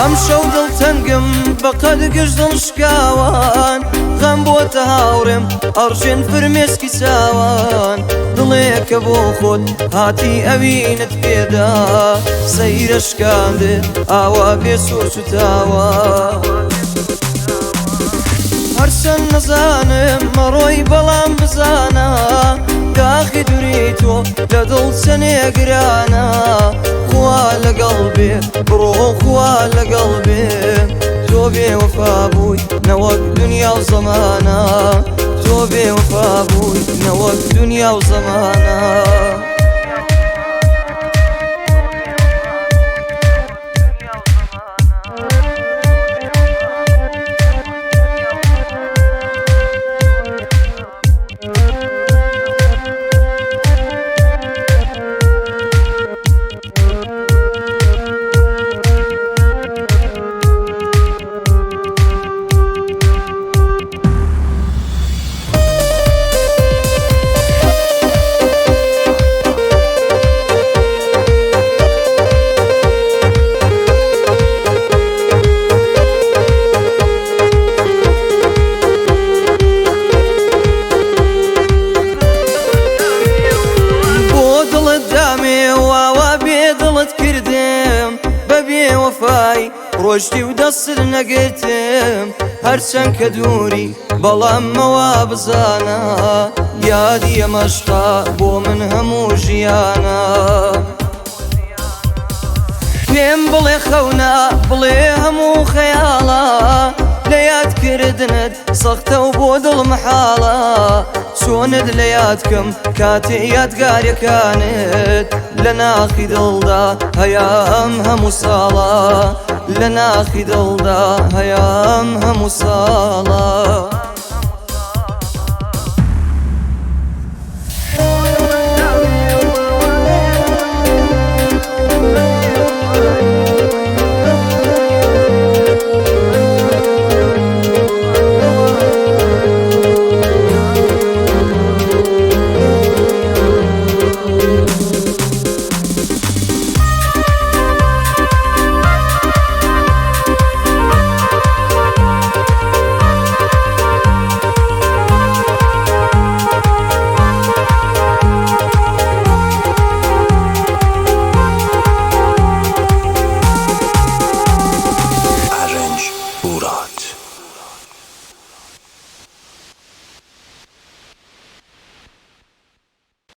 ئەمشەو دڵتەنگم بەقەد گشت دڵشکاوان، غەم بۆتە هاوڕێم ئەڕژێن فرمێسکی چاوان. دڵێکە بۆ خۆت هاتی ئەوینت پێدا، سەیرە شکاندت ئاوا بێ سۆچ و تاوە. هەرچەند نەزانم مەڕۆی بەڵام بزانە، داخی دووری تۆ لە دڵ چەنێ گرانە. خوا لەگەڵ بێ بڕۆ خوا لەگەڵ بێ، تۆ بێ وەفا بووی نەوەک دنیا و زەمانە، تۆ بێ وەفا بووی نەوەک دنیا و زەمانە. بۆ دڵت دامێ واوا بێ دڵت کردم، بە بێوەفای ڕۆشتی و دەستت نەگرتم. هەرچەند کە دووری بەڵام مەوا بزانە، یادی ئەمەشقا بۆ من هەموو ژیانە. پێم بڵێ خەونە بڵێ هەموو خەیاڵە، لە یادکردنت سەختە و بۆ دڵ مەحاڵە. چۆنت لە یادکەم کاتێ یادگاریەکانت لە ناخی دڵدا هەیام هەموو ساڵە، لە ناخی دڵدا هەیام هەموو ساڵە.